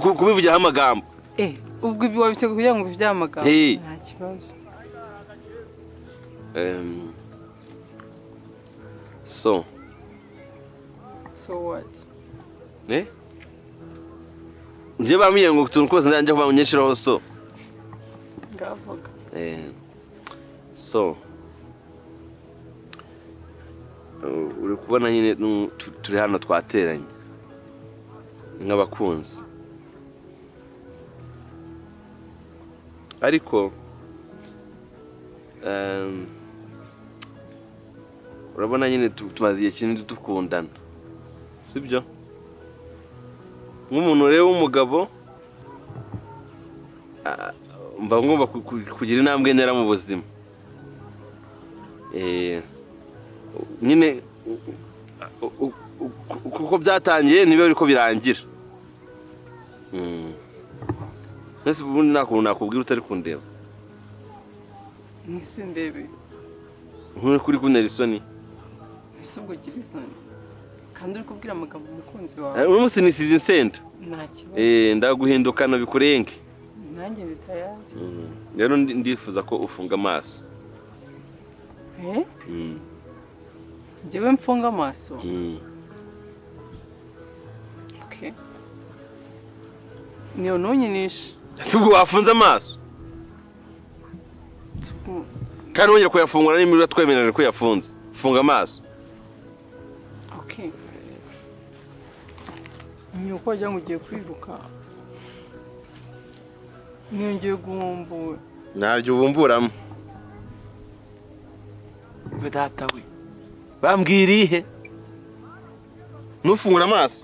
Kubivugiraho amagambo. Ubwo ibi wabiteguye kugira ngo ubivugire amagambo? Eh. Nta kibazo. So So what? Eh? Njye bambwiye ngo utuntu twose nzajya kuvuga ngo nyinshiraho so. Ngavuga. So uri kubona nyine turi hano twateranye nk'abakunzi, ariko urabona nyine tumaze igihe kinini dukundana, sibyo? Nk'umuntu rero w'umugabo, mba ngomba kugira intambwe ntera mu buzima. Nyine kuko byatangiye niba ariko birangira. Mbese ubundi nta kuntu nakubwira utari kundeba? Mwese ndebe? Nk'uri kuri kuntera isoni. Ese ubwo ugira isoni kandi uri kubwira amagambo umukunzi wawe? Uno munsi nisize insenda. Nta kibazo. Ndaguhindukana bikurenge. Nanjye ndi tayari. Rero ndifuza ko ufunga amaso. Eh? Njyewe mfunga amaso? Mm. Okay, niyo ntunyinishe. Ese ubwo wafunze amaso kandi wongera kuyafungura niba twemerera ko yafunze? Funga amaso. Okay, ni uko wagira ngo ugiye kwiruka, niyo ngiye guhumbura. Ntabyo ubumburamo we. Data we, bambwira ihe? Ntufungure amaso.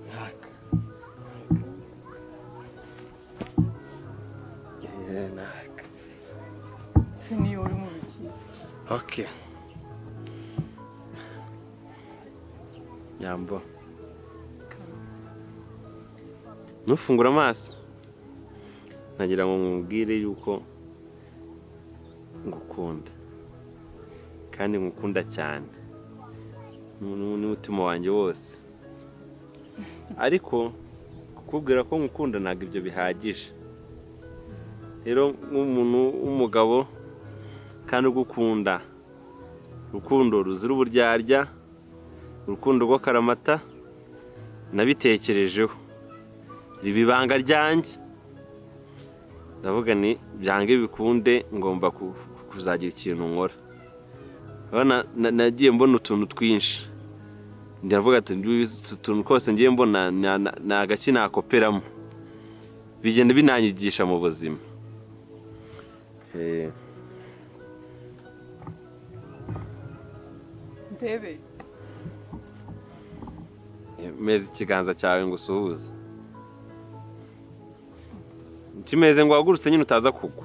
Naka. Naka. Se niyo uri mu biki? Okay. Nyambo. Ntufungure amaso. Nagira ngo nkubwire yuko ngukunda. Kandi ngukunda cyane. N'umutima wanjye wose. Ariko kukubwira ko ngukunda ntabwo ibyo bihagije. Rero nk'umuntu w'umugabo kandi ugukunda, urukundo ruzira uburyarya, urukundo rw'akaramata, nabitekerejeho riba ibanga ryanjye, ndavuga ni byange bikunde ngomba kuzagira ikintu nkora. Urabona, nagiye mbona utuntu twinshi, ndavuga ati utu tuntu twose ngiye mbona ni agaki nakoperamo, bigenda binanyigisha mu buzima. Ndebe? Meza ikiganza cyawe ngo usuhuze, kimeze ngo uhagurutse nyine utaza kugwa.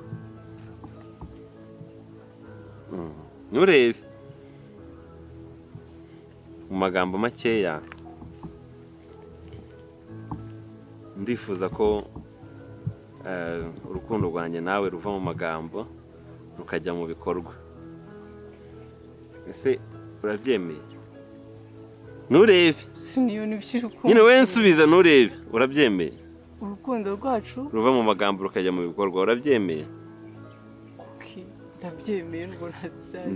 Nturebe. Mu magambo makeya, ndifuza ko urukundo rwanjye nawe ruva mu magambo rukajya mu bikorwa. Ese urabyemeye? Nturebe. Si niyo nibyo urukundo? Nyine wowe nsubiza, nturebe. Urabyemeye? Urukundo rwacu ruva mu magambo rukajya mu bikorwa, urabyemeye? Okay, ndabyemeye nubwo ntazi ibyo ari.